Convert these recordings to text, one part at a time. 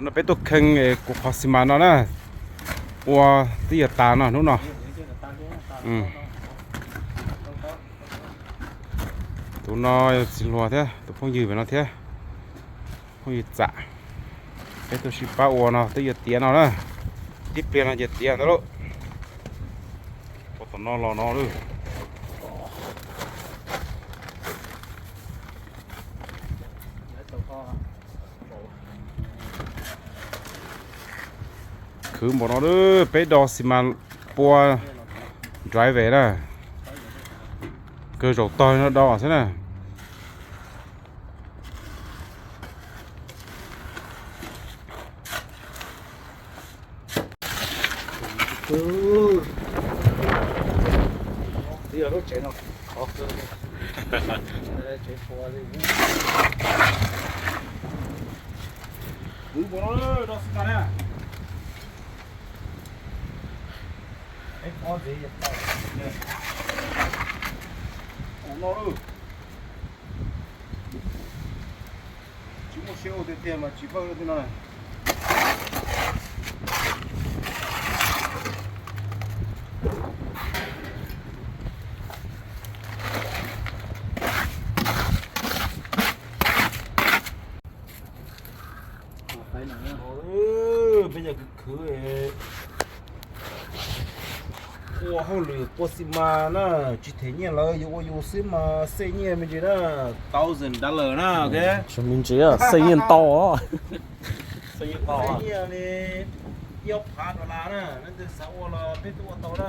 No peb tuaj kheej kuv qhov xi mas no na, ua twb yuav tas no hnub no. Tus no txiv hluas thiab tus phooj ywg pem no thiab, phooj ywg txam. Peb tuaj sib pab ua no twb yuav tiav no na, tib pliag no ces tiav ntawd lauj. Ua tom no los no lawm. Khwv npaum no, peb do xi mas pua drive na, kawg zaum tog no do xwb na. Twb yog lub tsev no khov kawg li. Tsev pua li. Kuv npaum no do xi mas na. Peb pob ntxiv tau. Ua no lawm. Tsis muaj siab ua tiag tiag mas tsis vawj li no. Peb yog khwv, ua hauj lwm pua xi mas na, tsis them nyiaj lawv, yus ua yus xwb mas xej nyiaj me ntsis na, thousand dollar na. Xej nyiaj ntau, xej nyiaj li ib ob phav dollar na, leej twg xav ua los peb twb ua tau na.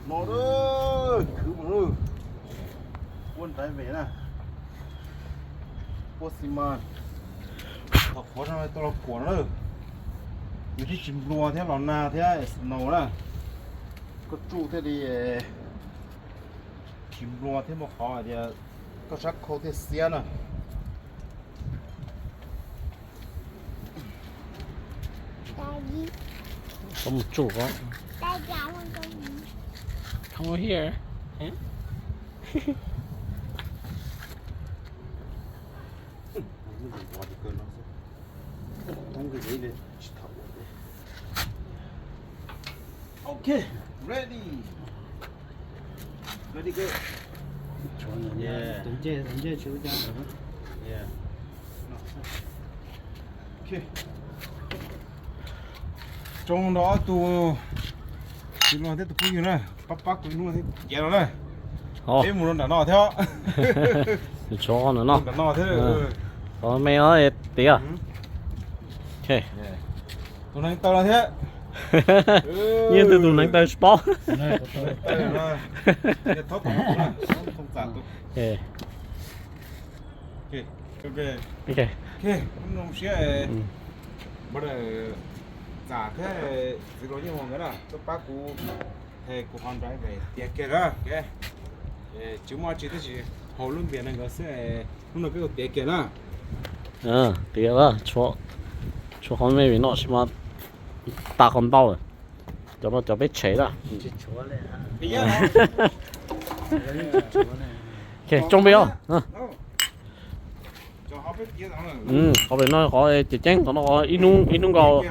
No, khwv mus, pua drive na, pua xi mas, qhov qhuav no tuaj los kuam na, yus thiaj tsis nplua thiab los nag thiab snow na, koj tsuj thiaj li tsis nplua thiab muaj qhov hais tias koj sab khau thiaj xiab na. Koj mus tsuj koj. Come over here. Ok, ready. Ready, go. Yeah. Tus ncej, tus ncej tsis ua cas. Yeah. Ok. Tsoo nrog ob tug txiv hluas thiab tus phooj ywg na, pab pab kuv ib hnub thiab ces no na. Peb mus rau nram no thiab. Tsoo nram no. Nram no thiab. Qhov me no tiav. Tus neev taw no thiab. Yeej tus tus neev taw tsis paub. Ok, zoo siab, brother Txam thiab txiv hluas Yeej Muas nkawd na tuaj pab kuv, kuv qhov drive tiav kiag na. Tsis muaj dab tsi tab sis haus lub npias no nkawd xwb, hnub no peb ua tiav kiag na. Tiav na, tshuav qhov me vim no tsis mas tas qhov ntau. Cov no cov peb tshev na. Tsoo peb os. Qhov pem no qhov ceev ceev, qhov no qhov ib hnub ib hnub nkaus.